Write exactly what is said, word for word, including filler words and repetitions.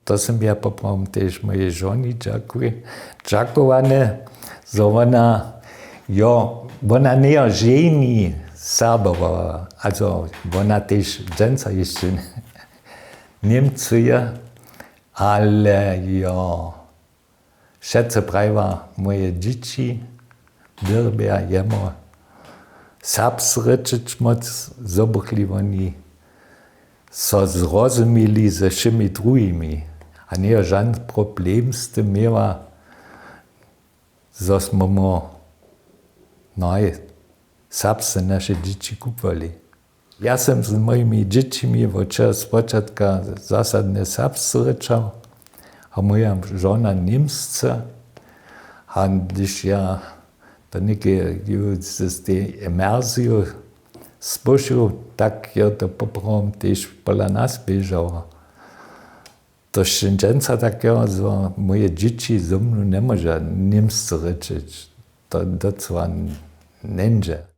To sym ja poprawom tež mojej žoni dźakowany, zo wona jo wona njejo ženi Serbowa, also wona tež dźensa hišće Němcuje, ale jo wšetcy prajiła, moje dźěći dyrbja jemu serbsce rěčeć, moc zo bychli woni so zrozumili ze wšěmi druhimi a njejo žan problem z tym měła, zo smy mu noj serbsce naše dźěći kupłali. Ja sym z mojimi dźěćimi wot spočatka zasadnje serbsce rěčał a moja žona němsce. A hdyž ja to něke ju z tej imersiju spóšil, tak jo to poprawom tež pola nas běžało. To sće dźensa tak jo, zo moje dźěći zo mnu njemóža němsce rěčeć. To docyła njeńdźe.